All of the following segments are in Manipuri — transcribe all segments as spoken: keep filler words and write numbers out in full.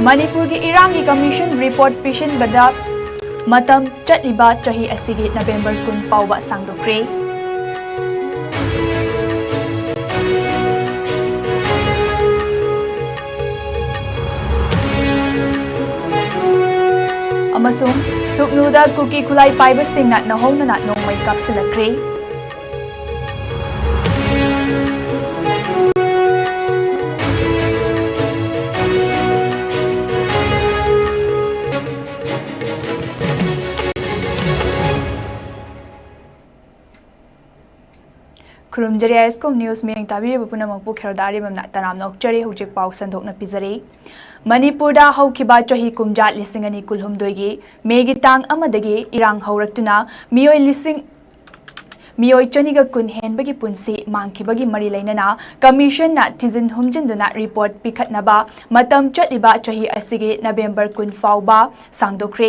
ꯃꯅꯤꯄꯨꯔꯒꯤ ꯏꯔꯥꯡꯒꯤ ꯀꯃꯤꯁꯟ ꯔꯤꯄꯣꯔꯠ ꯄꯤꯁꯤꯟꯕꯗ ꯃꯇꯝ ꯆꯠꯂꯤꯕ ꯆꯍꯤ ꯑꯁꯤꯒꯤ ꯅꯕꯦꯝꯕꯔ ꯀꯨꯟ ꯐꯥꯎꯕ ꯁꯥꯡꯗꯣꯛꯈ꯭ꯔꯦ꯫ ꯑꯃꯁꯨꯡ ꯁꯨꯛꯅꯨꯗ ꯀꯨꯀꯤ ꯈꯨꯠꯂꯥꯏ ꯄꯥꯏꯕꯁꯤꯡꯅ ꯅꯧꯍꯧꯅꯅ ꯅꯣꯡꯃꯩ ꯀꯥꯞꯁꯤꯜꯂꯛꯈ꯭ꯔꯦ꯫ ꯈꯨꯔꯨꯝꯖꯔꯤ, ꯑꯥꯏ ꯑꯦꯁ ꯀꯣꯝ ꯅ꯭ꯌꯨꯁ ꯃꯤꯠꯌꯦꯡ ꯇꯥꯕꯤꯔꯤꯕ ꯄꯨꯝꯅꯃꯛꯄꯨ ꯈꯦꯔꯣꯗ ꯑꯔꯤꯕꯝꯅ ꯇꯔꯥꯝꯅ ꯑꯣꯛꯆꯔꯤ꯫ ꯍꯧꯖꯤꯛ ꯄꯥꯎ ꯁꯟꯗꯣꯛꯅ ꯄꯤꯖꯔꯤ꯫ ꯃꯅꯤꯄꯨꯔꯗ ꯍꯧꯈꯤꯕ ꯆꯍꯤ ꯀꯨꯝꯖꯥ ꯂꯤꯁꯤꯡ ꯑꯅꯤ ꯀꯨꯟꯍꯨꯝꯗꯣꯏꯒꯤ ꯃꯦꯒꯤ ꯇꯥꯡ ꯑꯃꯗꯒꯤ ꯏꯔꯥꯡ ꯍꯧꯔꯛꯇꯨꯅ ꯃꯤꯑꯣꯏ ꯂꯤꯁꯤꯡ, ꯃꯤꯑꯣꯏ ꯆꯅꯤꯒ ꯀꯨꯟ ꯍꯦꯟꯕꯒꯤ ꯄꯨꯟꯁꯤ ꯃꯥꯡꯈꯤꯕꯒꯤ ꯃꯔꯤ ꯂꯩꯅꯅ ꯀꯃꯤꯁꯟꯅ ꯊꯤꯖꯤꯟ ꯍꯨꯝꯖꯤꯟꯗꯨꯅ ꯔꯤꯄꯣꯔꯠ ꯄꯤꯈꯠꯅꯕ ꯃꯇꯝ ꯆꯠꯂꯤꯕ ꯆꯍꯤ ꯑꯁꯤꯒꯤ ꯅꯕꯦꯝꯕꯔ ꯀꯨꯟ ꯐꯥꯎꯕ ꯁꯥꯡꯗꯣꯛꯈ꯭ꯔꯦ꯫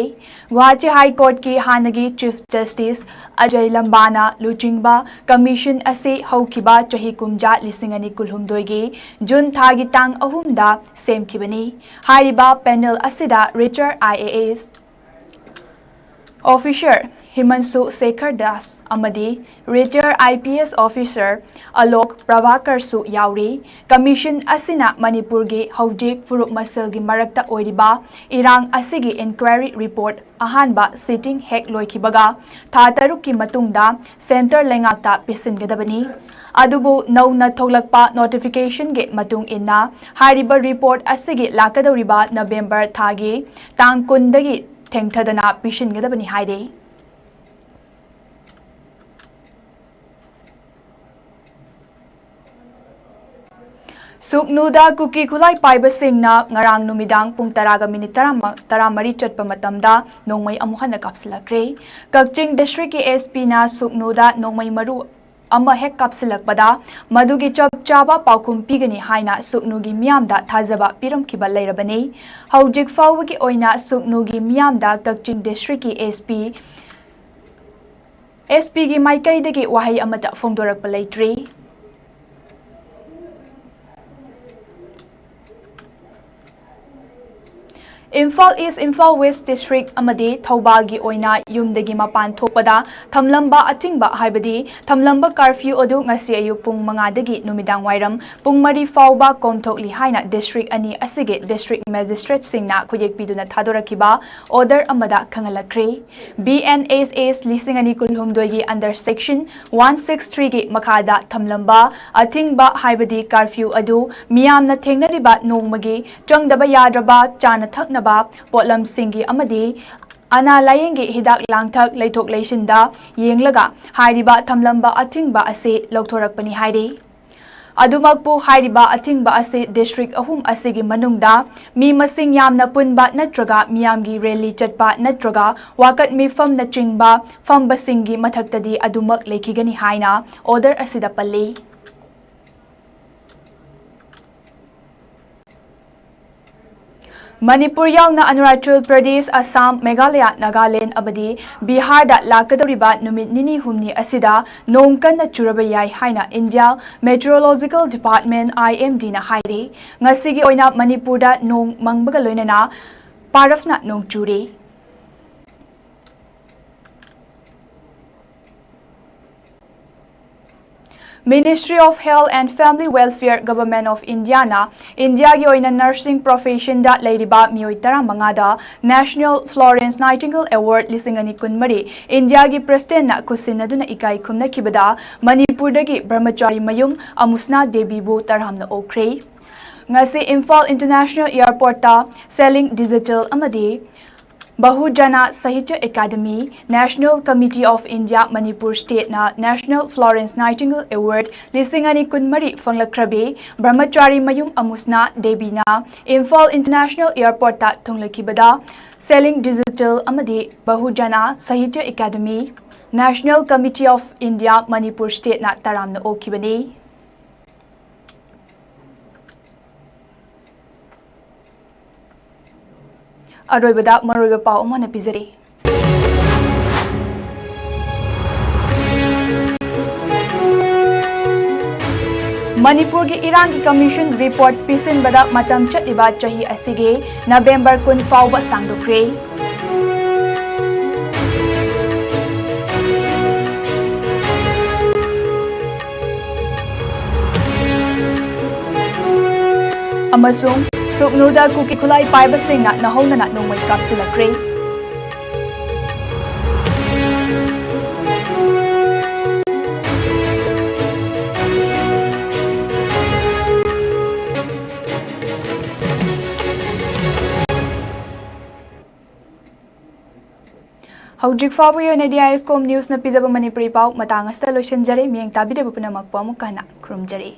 ꯒꯨꯋꯥꯍꯥꯇꯤ ꯍꯥꯏ ꯀꯣꯔꯠꯀꯤ ꯍꯥꯟꯅꯒꯤ ꯆꯤꯐ ꯖꯁꯇꯤꯁ ꯑꯖꯌ ꯂꯝꯕꯥꯅ ꯂꯨꯆꯤꯡꯕ ꯀꯃꯤꯁꯟ ꯑꯁꯤ ꯍꯧꯈꯤꯕ ꯆꯍꯤ ꯀꯨꯝꯖꯥ ꯂꯤꯁꯤꯡ ꯑꯅꯤ ꯀꯨꯟꯍꯨꯝꯗꯣꯏꯒꯤ ꯖꯨꯟ ꯊꯥꯒꯤ ꯇꯥꯡ ꯑꯍꯨꯝꯗ ꯁꯦꯝꯈꯤꯕꯅꯤ꯫ ꯍꯥꯏꯔꯤꯕ ꯄꯦꯅꯦꯜ ꯑꯁꯤꯗ retired I A S officer Himanshu Shekhar Das ꯑꯃꯗꯤ retired I P S officer Alok ꯄ꯭ꯔꯚꯥꯀꯔꯁꯨ ꯌꯥꯎꯔꯤ꯫ ꯀꯃꯤꯁꯟ ꯑꯁꯤꯅ ꯃꯅꯤꯄꯨꯔꯒꯤ ꯍꯧꯖꯤꯛ ꯐꯨꯔꯨꯞ ꯃꯁꯦꯜꯒꯤ ꯃꯔꯛꯇ ꯑꯣꯏꯔꯤꯕ ꯏꯔꯥꯡ ꯑꯁꯤꯒꯤ ꯏꯟꯀ꯭ꯋꯥꯏꯔꯤ ꯔꯤꯄꯣꯔꯠ ꯑꯍꯥꯟꯕ ꯁꯤꯇꯤꯡ ꯍꯦꯛ ꯂꯣꯏꯈꯤꯕꯒ ꯊꯥ ꯇꯔꯨꯛꯀꯤ ꯃꯇꯨꯡꯗ ꯁꯦꯟꯇꯔ ꯂꯩꯉꯥꯛꯇ ꯄꯤꯁꯤꯟꯒꯗꯕꯅꯤ꯫ ꯑꯗꯨꯕꯨ ꯅꯧꯅ ꯊꯣꯛꯂꯛꯄ ꯅꯣꯇꯤꯐꯤꯀꯦꯁꯟꯒꯤ ꯃꯇꯨꯡ ꯏꯟꯅ ꯍꯥꯏꯔꯤꯕ ꯔꯤꯄꯣꯔꯠ ꯑꯁꯤꯒꯤ ꯂꯥꯛꯀꯗꯧꯔꯤꯕ ꯅꯕꯦꯝꯕꯔ ꯊꯥꯒꯤ ꯇꯥꯡ ꯀꯨꯟꯗꯒꯤ ꯊꯦꯡꯊꯗꯅ ꯄꯤꯁꯤꯟꯒꯗꯕꯅꯤ ꯍꯥꯏꯔꯤ꯫ ꯁꯨꯛꯅꯨꯗ ꯀꯨꯀꯤ ꯈꯨꯠꯂꯥꯏ ꯄꯥꯏꯕꯁꯤꯡꯅ ꯉꯔꯥꯡ ꯅꯨꯃꯤꯗꯥꯡ ꯄꯨꯡ ꯇꯔꯥꯒ ꯃꯤꯅꯤꯠ ꯇꯔꯥꯃꯔꯤ ꯆꯠꯄ ꯃꯇꯝꯗ ꯅꯣꯡꯃꯩ ꯑꯃꯨꯛ ꯍꯟꯅ ꯀꯥꯞꯁꯤꯜꯂꯛꯈ꯭ꯔꯦ꯫ ꯀꯛꯆꯤꯡ ꯗꯤꯁꯇ꯭ꯔꯤꯛꯀꯤ ꯑꯦꯁ ꯄꯤꯅ ꯁꯨꯛꯅꯨꯗ ꯅꯣꯡꯃꯩ ꯃꯔꯨ ꯑꯃ ꯍꯦꯛ ꯀꯥꯞꯁꯤꯜꯂꯛꯄꯗ ꯃꯗꯨꯒꯤ ꯆꯞ ꯆꯥꯕ ꯄꯥꯎꯈꯨꯝ ꯄꯤꯒꯅꯤ ꯍꯥꯏꯅ ꯁꯨꯛꯅꯨꯒꯤ ꯃꯤꯌꯥꯝꯗ ꯊꯥꯖꯕ ꯄꯤꯔꯝꯈꯤꯕ ꯂꯩꯔꯕꯅꯤ꯫ ꯍꯧꯖꯤꯛ ꯐꯥꯎꯕꯒꯤ ꯑꯣꯏꯅ ꯁꯨꯛꯅꯨꯒꯤ ꯃꯤꯌꯥꯝꯗ ꯀꯛꯆꯤꯡ ꯗꯤꯁꯇ꯭ꯔꯤꯛꯀꯤ ꯑꯦꯁ ꯄꯤ ꯑꯦꯁ ꯄꯤꯒꯤ ꯃꯥꯏꯀꯩꯗꯒꯤ ꯋꯥꯍꯩ ꯑꯃꯠꯇ ꯐꯣꯡꯗꯣꯔꯛꯄ ꯂꯩꯇ꯭ꯔꯤ꯫ ꯏꯝꯐꯥꯜ ꯏꯁ, ꯏꯝꯐꯥꯜ ꯋꯦꯁ ꯗꯤꯁꯇ꯭ꯔꯤꯛ ꯑꯃꯗꯤ ꯊꯧꯕꯥꯜꯒꯤ ꯑꯣꯏꯅ ꯌꯨꯝꯗꯒꯤ ꯃꯄꯥꯟ ꯊꯣꯛꯄꯗ ꯊꯝꯂꯝꯕ ꯑꯊꯤꯡꯕ, ꯍꯥꯏꯕꯗꯤ ꯊꯝꯂꯝꯕ ꯀꯥꯔꯐ꯭ꯌꯨ ꯑꯗꯨ ꯉꯁꯤ ꯑꯌꯨꯛ ꯄꯨꯡ ꯃꯉꯥꯗꯒꯤ ꯅꯨꯃꯤꯗꯥꯡ ꯋꯥꯏꯔꯝ ꯄꯨꯡ ꯃꯔꯤ ꯐꯥꯎꯕ ꯀꯣꯝꯊꯣꯛꯂꯤ ꯍꯥꯏꯅ ꯗꯤꯁꯇ꯭ꯔꯤꯛ ꯑꯅꯤ ꯑꯁꯤꯒꯤ ꯗꯤꯁꯇ꯭ꯔꯤꯛ ꯃꯦꯖꯤꯁꯇ꯭ꯔꯦꯠꯁꯤꯡꯅ ꯈꯨꯌꯦꯛ ꯄꯤꯗꯨꯅ ꯊꯥꯗꯣꯔꯛꯈꯤꯕ ꯑꯣꯔꯗꯔ ꯑꯃꯗ ꯈꯪꯍꯜꯂꯛꯈ꯭ꯔꯦ꯫ ꯕꯤ ꯑꯦꯟ ꯑꯦꯁ ꯑꯦꯁ ꯂꯤꯁꯤꯡ ꯑꯅꯤ ꯀꯨꯟꯍꯨꯝꯗꯣꯏꯒꯤ under section one six three ꯒꯤ ꯃꯈꯥꯗ ꯊꯝꯂꯝꯕ ꯑꯊꯤꯡꯕ, ꯍꯥꯏꯕꯗꯤ ꯀꯥꯔꯐ꯭ꯌꯨ ꯑꯗꯨ ꯃꯤꯌꯥꯝꯅ ꯊꯦꯡꯅꯔꯤꯕ ꯅꯣꯡꯃꯒꯤ ꯆꯪꯗꯕ ꯌꯥꯗ꯭ꯔꯕ ꯆꯥꯅ ꯊꯛꯅꯕ ꯄꯣꯠꯂꯝꯁꯤꯡꯒꯤ ꯑꯃꯗꯤ ꯑꯅꯥ ꯂꯥꯌꯦꯡꯒꯤ ꯍꯤꯗꯥꯛ ꯂꯥꯡꯊꯛ ꯂꯩꯊꯣꯛ ꯂꯩꯁꯤꯟꯗ ꯌꯦꯡꯂꯒ ꯍꯥꯏꯔꯤꯕ ꯊꯝꯂꯝꯕ ꯑꯊꯤꯡꯕ ꯑꯁꯤ ꯂꯧꯊꯣꯔꯛꯄꯅꯤ ꯍꯥꯏꯔꯤ꯫ ꯑꯗꯨꯃꯛꯄꯨ ꯍꯥꯏꯔꯤꯕ ꯑꯊꯤꯡꯕ ꯑꯁꯤ ꯗꯤꯁꯇ꯭ꯔꯤꯛ ꯑꯍꯨꯝ ꯑꯁꯤꯒꯤ ꯃꯅꯨꯡꯗ ꯃꯤ ꯃꯁꯤꯡ ꯌꯥꯝꯅ ꯄꯨꯟꯕ ꯅꯠꯇ꯭ꯔꯒ ꯃꯤꯌꯥꯝꯒꯤ ꯔꯦꯂꯤ ꯆꯠꯄ ꯅꯠꯇ꯭ꯔꯒ ꯋꯥꯀꯠ ꯃꯤꯐꯝꯅꯆꯤꯡꯕ ꯐꯝꯕꯁꯤꯡꯒꯤ ꯃꯊꯛꯇꯗꯤ ꯑꯗꯨꯃꯛ ꯂꯩꯈꯤꯒꯅꯤ ꯍꯥꯏꯅ ꯑꯣꯔꯗꯔ ꯑꯁꯤꯗ ꯄꯜꯂꯤ꯫ ꯃꯅꯤꯄꯨꯔ ꯌꯥꯎꯅ ꯑꯔꯨꯅꯥꯆꯜ ꯄ꯭ꯔꯗꯦꯁ, ꯑꯁꯥꯝ, ꯃꯦꯘꯥꯂꯌꯥ, ꯅꯥꯒꯥꯂꯦꯟ ꯑꯃꯗꯤ ꯕꯤꯍꯥꯔꯗ ꯂꯥꯛꯀꯗꯧꯔꯤꯕ ꯅꯨꯃꯤꯠ ꯅꯤꯅꯤ ꯍꯨꯝꯅꯤ ꯑꯁꯤꯗ ꯅꯣꯡ ꯀꯟꯅ ꯆꯨꯔꯕ ꯌꯥꯏ ꯍꯥꯏꯅ ꯏꯟꯗꯤꯌꯥ ꯃꯦꯇ꯭ꯔꯣꯂꯣꯖꯤꯀꯦꯜ ꯗꯤꯄꯥꯔꯠꯃꯦꯟ, IMD ꯅ ꯍꯥꯏꯔꯤ꯫ ꯉꯁꯤꯒꯤ ꯑꯣꯏꯅ ꯃꯅꯤꯄꯨꯔꯗ ꯅꯣꯡ ꯃꯪꯕꯒ ꯂꯣꯏꯅꯅ ꯄꯥꯔꯐꯅ ꯅꯣꯡ ꯆꯨꯔꯤ꯫ Ministry of Health and Family Welfare, Government of India ꯅ ꯏꯟꯗꯤꯌꯥꯒꯤ ꯑꯣꯏꯅ nursing profession ꯗ ꯂꯩꯔꯤꯕ ꯃꯤꯑꯣꯏ ꯇꯔꯥꯃꯉꯥꯗ National Florence Nightingale Award ꯂꯤꯁꯤꯡ ꯑꯅꯤ ꯀꯨꯟꯃꯔꯤ ꯏꯟꯗꯤꯌꯥꯒꯤ president ꯅ ꯈꯨꯠꯁꯤꯟꯅꯗꯨꯅ ꯏꯀꯥꯏ ꯈꯨꯝꯅꯈꯤꯕꯗ ꯃꯅꯤꯄꯨꯔꯗꯒꯤ ꯕ꯭ꯔꯍꯃꯆꯥꯔꯤ ꯃꯌꯨꯝ ꯑꯃꯨꯁꯅꯥ ꯗꯦꯕꯤꯕꯨ ꯇꯔꯥꯝꯅ ꯑꯣꯛꯈ꯭ꯔꯦ꯫ ꯉꯁꯤ ꯏꯝꯐꯥꯜ International Airport ꯇ Selling Digital ꯑꯃꯗꯤ Bahujan Sahitya academy, National Committee of India, Manipur state ꯅ National Florence Nightingale Award ꯂꯤꯁꯤꯡ ꯑꯅꯤ ꯀꯨꯟꯃꯔꯤ ꯐꯪꯂꯛꯈ꯭ꯔꯕꯤ ꯕ꯭ꯔꯍꯃꯆꯥꯔꯤ ꯃꯌꯨꯝ ꯑꯃꯨꯁꯅꯥ ꯗꯦꯕꯤꯅ ꯏꯝꯐꯥꯜ International Airport ꯇ ꯊꯨꯡꯂꯈꯤꯕꯗ Selling Digital ꯑꯃꯗꯤ Bahujan Sahitya academy, National Committee of India, Manipur state ꯅ ꯇꯔꯥꯝꯅ ꯑꯣꯛꯈꯤꯕꯅꯤ꯫ ꯑꯔꯣꯏꯕꯗ ꯃꯔꯨꯑꯣꯏꯕ ꯄꯥꯎ ꯑꯃ ꯍꯥꯟꯅ ꯄꯤꯖꯔꯤ꯫ ꯃꯅꯤꯄꯨꯔꯒꯤ ꯏꯔꯥꯡꯒꯤ ꯀꯃꯤꯁꯟ ꯔꯤꯄꯣꯔꯠ ꯄꯤꯁꯤꯟꯕꯗ ꯃꯇꯝ ꯆꯠꯂꯤꯕ ꯆꯍꯤ ꯑꯁꯤꯒꯤ ꯅꯕꯦꯝꯕꯔ ꯀꯨꯟ ꯐꯥꯎꯕ ꯁꯥꯡꯗꯣꯛꯈ꯭ꯔꯦ꯫ ꯑꯃꯁꯨꯡ ꯁꯨꯛꯅꯨꯗ ꯀꯨꯀꯤ ꯈꯨꯠꯂꯥꯏ ꯄꯥꯏꯕꯁꯤꯡꯅ ꯅꯧꯍꯧꯅꯅ ꯅꯣꯡꯃꯩ ꯀꯥꯞꯁꯤꯜꯂꯛꯈ꯭ꯔꯦ꯫ ꯍꯧꯖꯤꯛ ꯐꯥꯎꯕꯒꯤ ꯑꯣꯏꯅꯗꯤ ꯑꯥꯏ ꯑꯦꯁ ꯀꯣꯝ ꯅ꯭ꯌꯨꯁꯅ ꯄꯤꯖꯕ ꯃꯅꯤꯄꯨꯔꯤ ꯄꯥꯎ ꯃꯇꯥꯡ ꯑꯁꯤꯗ ꯂꯣꯏꯁꯤꯟꯖꯔꯦ꯫ ꯃꯤꯠꯌꯦꯡ ꯇꯥꯕꯤꯔꯤꯕ ꯄꯨꯝꯅꯃꯛꯄꯨ ꯑꯃꯨꯛꯀ ꯍꯟꯅ ꯈꯨꯔꯨꯝꯖꯔꯤ꯫